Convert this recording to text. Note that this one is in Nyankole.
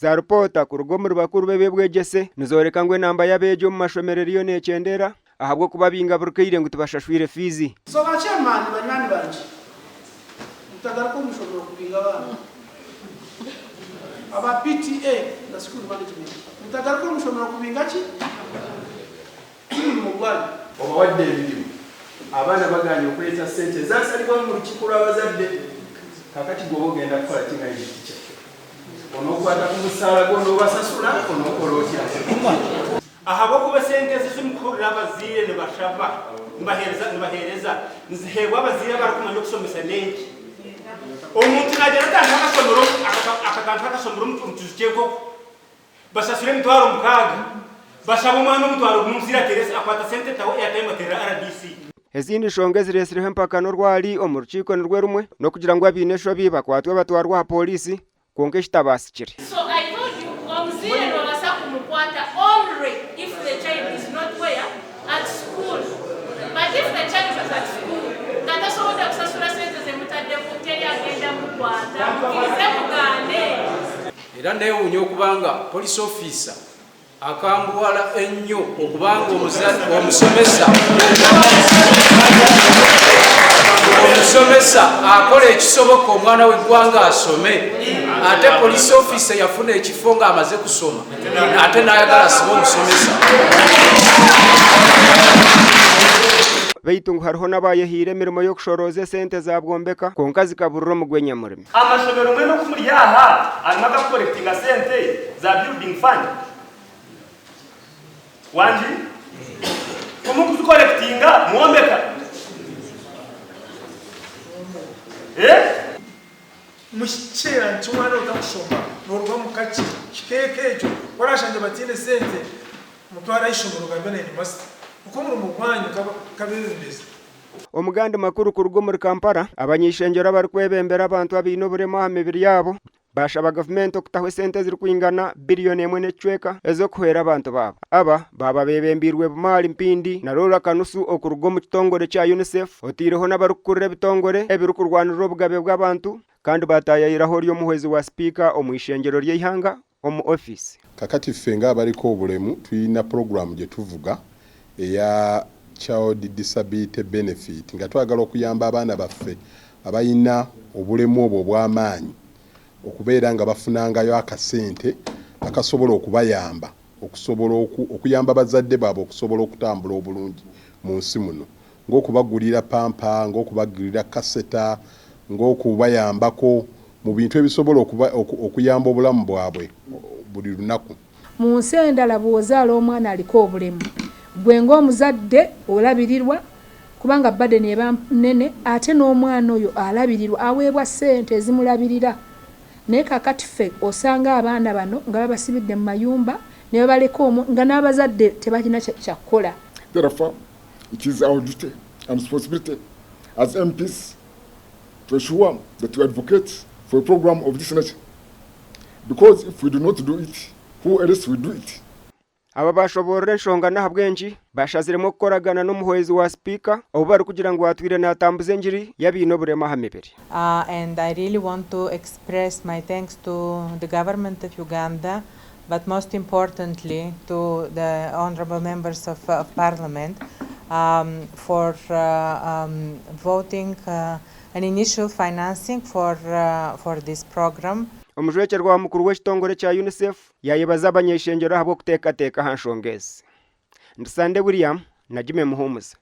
Za ripoota kuruga omuri bakuru b'eby'obwegyese nizooreka ngu enamba y'abeegi omu mashomero eriyo nekyendera ahabw'okuba baingi aburukaire ngu tibashashwire fiizi. So ba chairman banywani bangye mutagaruka omu ishomero kubinga abaana. Aba PTA na school management mutagaruka omu ishomero kubinga ki? Ti murimo gwanyu. Obawadde emirimu, abaana bagaanye okuleeta ssente ezasalibwamu mu lukiiko lw'abazadde. Kaakati ggwe oba ogenda kukola ki nga head teacher? Onookwata ku musaala gwo n'obasasula? Onookola otya? Ahabw'okuba esente ezi ezimurikuhurira abazaire nibashaba nibaheereza nibaheereza niziheebwa abazaire abarikumanya okushomesa n'enki. Omuntu naagyenda atandika akashomero akatandika akashomero omu kiju ky'enkoko bashashure emitwaro mukaaga bashaba omwana omutwaro gumwe omuzaire ateere akwata sente taho airtime ateerera RDC. Ezindi nshonga ezireetsireho empaka n'orwari omu rukiiko nirwo rumwe n'okugira ngu abaine enshobi bakwatwe batwarwe aha pooriisi kwonka ekitabaasikire. So I told you omuzaire nobaasa kumukwata only if the child is not where? At school but if the child is at school nga tasobodde kusasula sente zemutaddemu teri agenda mukwata mukirize mugaane. Era neewuunya okuba nga police officer akambuwala ennyo okuba nga omusomesa omusomesa akola ekisoboka omwana w'eggwanga asome ate police officer yafuna ekifo ng'amaze kusoma ate n'ayagala asibe omusomesa. Beitu ngu hariho n'abayehaire emirimo y'okushorooza esente za Bwombeka kwonka zikaburira omu gw'enyamurimi. Amashomero mbwenu oku muri aha harimu agakukorekitinga sente za building fund? Wangi? Ku mukuzikorekitinga mwombeka? Eh? Muhikye nki omwana otakushoma noruga omuka ki hika eka egyo ku orashangye bataine sente mutware aha ishomero ogambe na headmaster nikwo omurimo gwanyu nk'abebembezi. Omu gandi makuru kuruga omuri Kampala, abanyeishengyero abarikwebembera abantu abaine oburema aha mibiri yaabo baashaba gavumenti okutaho esente ezirikwingana biriyoni emwe n'ekicweka ez'okuhwera abantu baabo. Aba baaba beebembeirwe Bumaali Mpindi na Laura Kanusu okuruga omu kitongore kya UNICEF otaireho n'abarikukurira ebitongore ebirikurwanirira obugabe bw'abantu kandi baataayayiraho ori omuhwezi wa sipiika omu ishengyero ry'eihanga omu ofiisi. Kakati ffe nga abaliko obulemu tulina pulogulaamu gye tuvuga eya Child Disability Benefit nga twagala okuyamba abaana baffe abalina obulemu obwo obw'amaanyi okubeera nga bafunangayo akasente akasobola okubayamba okusobola okuyamba bazadde baabwe okusobola okutambula obulungi mu nsi muno ng'okubagulira pampa, ng'okubagulira kaseta, ng'okubayambako mu bintu ebisobola okuyamba obulamu bwabwe buli lunaku. Mu nsi endala bw'ozaala omwana aliko obulemu, ggwe ng'omuzadde olabirirwa kubanga burden eba nnene ate n'omwana oyo alabirirwa aweebwa ssente ezimulabirira. Naye kaakati ffe osanga abaana bano nga babasibidde mu mayumba ne babaleka omwo nga n'abazadde tebalina kya kukola. Therefore, it is our duty and responsibility as MPs to ensure that we advocate for a program of this nature because if we do not do it, who else will do it? Aba baashoboorora enshonga n'ahabw'enki baashaziremu okukoragana n'omuhwezi wa sipiika ou barikugira ngu atwire naatambuza engiri y'abaine oburema aha mibiri. And I really want to express my thanks to the government of Uganda but most importantly to the honourable members of parliament for voting an initial financing for for this program. Omujwekyerwa wa mukuru w'ekitongore kya UNICEF yaayebaza abany'eishengyero ahabw'okuteekateeka aha nshonga ezi. Ndi Sande William, Najime Muhumuza.